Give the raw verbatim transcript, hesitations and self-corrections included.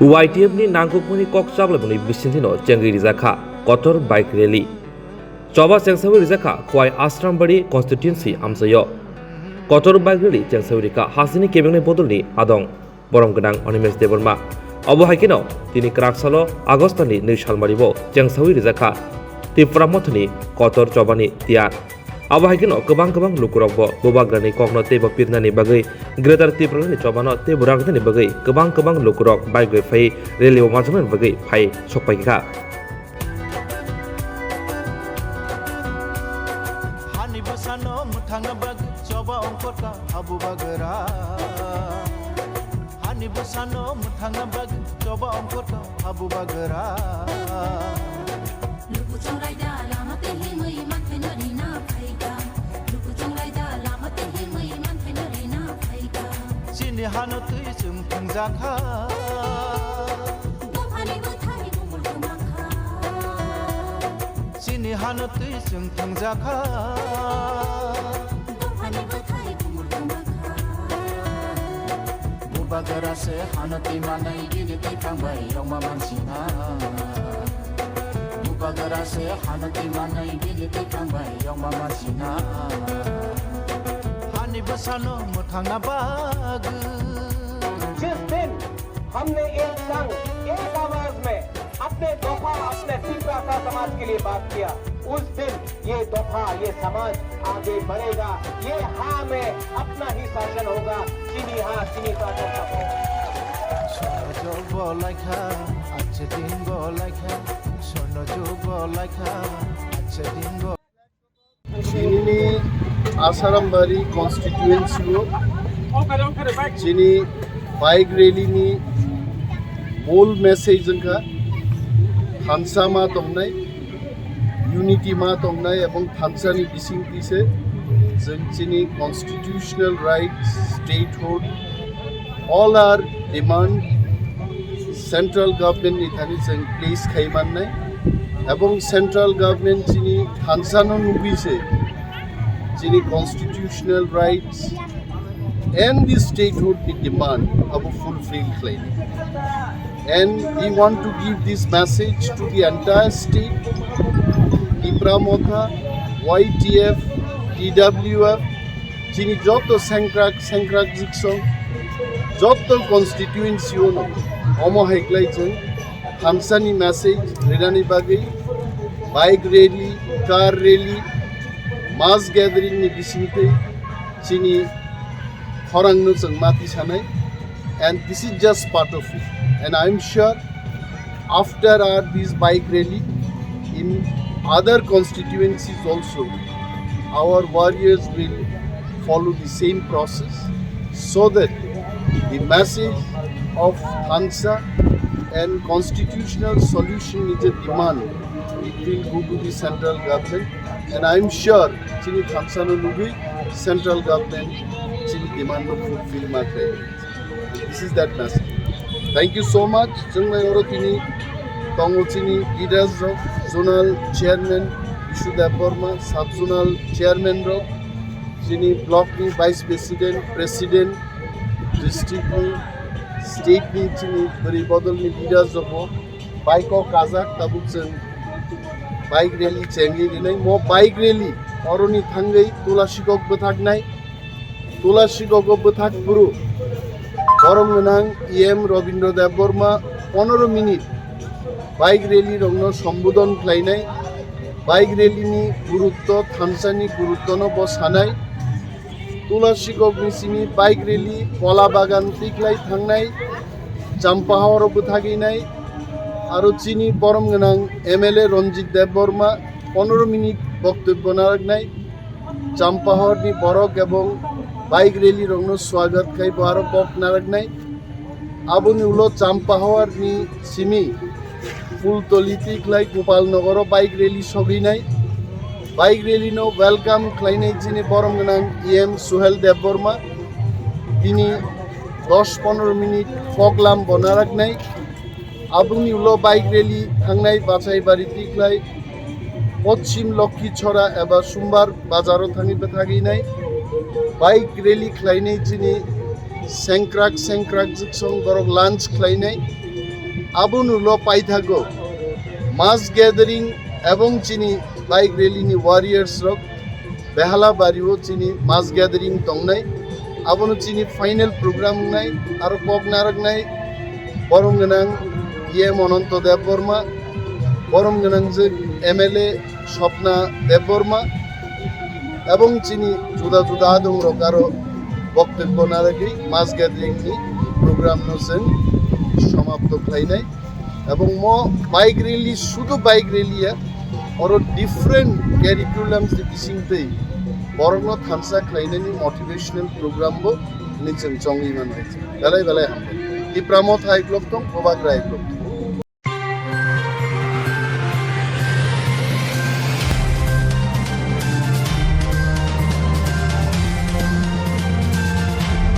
Y T F ni nangkukmani kok chaplaimani bisingtwino chengwi rijak kha kotor bike rally. Choba chengsawi rijak kha Khowai Asrambari constituency amchaio. Kotor bike rally chengsawi rikha hasini kebengni bodolni adong borom gwnang Animesh Debbarma. Obo hai kheno tini kwrak salo August ni nwi salmari bo chengsawi rijak kha Tipra Mothani kotor chobani tiyar. Abo hai kheno kwbang kwbang lukurokbo Bubagrani kokno teibo pirnani bagwi Greater Tipralandni chobano teibo ragdani bagwi kwbang kwbang lukurok bike bai phai rally o manjaknani bagwi phai sokpai kha. Hani bwsano mwthangna bagwi choba ongkhorka ha Bubagra. Hani bwsano mwthangna bagwi choba ongkhorka ha Bubagra. Luku chonglai da lama tei himwi manthai no rina phaikha. Luku chonglai da lama tei himwi manthai no rina phaikha. Chini hano twi chwng thwngjakha. Dophani bwthai bumul kwmakha. Chini hano twi chwng thwngjakha. Dophani bwthai bumul kwmakha. Bubagra se hano twi manai bini twi thangbai yongma mansina. Bubagra se hano twi manai bini twi thangbai yongma mansina. Hani bwsano mwthangna bagwi. जिस दिन हमने एक संग, एक आवाज में अपने दोफा, अपने तिपरासा समाज के लिए बात किया, उस दिन ये दोफा, ये समाज आगे बढ़ेगा। ये हाँ में अपना ही शासन होगा। Chini ha, chini sajak sabo. Sono jog bolai kha, ache din bolai kha. Sono jog bolai kha, ache din bo- Chini ni Asarambari constituency o chini bike rally ni mol message wngkha thansa ma tongnai, unity ma tongnai, ebong thansa ni bisingtwi se chwng chini constitutional rights, statehood, all our demand central government ni thani chwng place khai mannai, ebong central government chini thansa no nugwi se chini constitutional rights and the statehood ni demand abo fulfill khlainai. And we want to give this message to the entire state, Tipra Motha, Y T F, T W F, chini joto sengkrak sengkrak jiksong, joto constituency o no omo hai klai chwng thansa ni message rinani bagwi bike rally, car rally, mass gathering ni bisingtwi chini khorang no chwng mati sanai, and this is just part of it, and I am sure after our this bike rally in other constituencies also, our warriors will follow the same process so that the message of thansa and constitutional solution is a demand, it will go to the central government, and I am sure chini thansa no nugwi central government chini demand no fulfill ma khlai. This is that message. Thank you so much. Chwng nai oro tini tongo chini leaders rok, zonal chairman Bishu Debbarma, sub zonal chairman rok, chini block ni vice president, president, district ni, state ni chini bwrwi bodol ni leaders rok bo bike o kajak tabuk chwng bike rally chengwi rinai. Mo bike rally oroni thangwi Tulasikok bwthaknai. Tulasikok o bwthak phuru borom gwnang E M Robindra Debbarma ponoro minute bike rally rokno sombodon khlainai, bike rally ni gurutto, thansa ni gurutto no bo sanai. Tulasikok ni simi bike rally Kola Bagan tikhlai thangnai, Champahor o bwthagwi nai, aro chini borom gwnang M L A Ranjit Debbarma ponoro minute boktobyo narwknai. Champahor ni borok ebong bike rally rokno swagat khai bo aro kok narwknai. Aboni ulo Champahor ni simi Phultoli tikhlai Gopal Nogoro bike rally sogwinai. Bike rally no welcome khlainai chini borom gwnang E M Suhel Debbarma. Tini dos ponoro minute foglam bo narwknai. Aboni ulo bike rally thangnai Bachaibari tikhlai Poschim Lokhichhora eba Sumbar bazaro thangwi bwthagwinai. Bike rally khlainai chini sengkrak sengkrak jiksong borok lunch khlainai. Abono ulo paithago mass gathering ebong chini bike rally ni warriors rok Behala Bari o chini mass gathering tongnai. Abono chini final program wngnai, aro kok narwknai borom gwnang E M Ananto Debbarma, borom gwnang je M L A Swapna Debbarma, ebong chini juda juda adong rok aro boktobbo narwgwi mass gathering ni program no chwng samapto khlainai. Ebong mo bike rally, sudu bike rally ya, oro different curriculums ni bisingtwi borokno thansa khlainani motivational program bo ni chwng chongwi manwi. Belai belai hambai. Tipra Motha hai blog tong, Bubagra hai blog.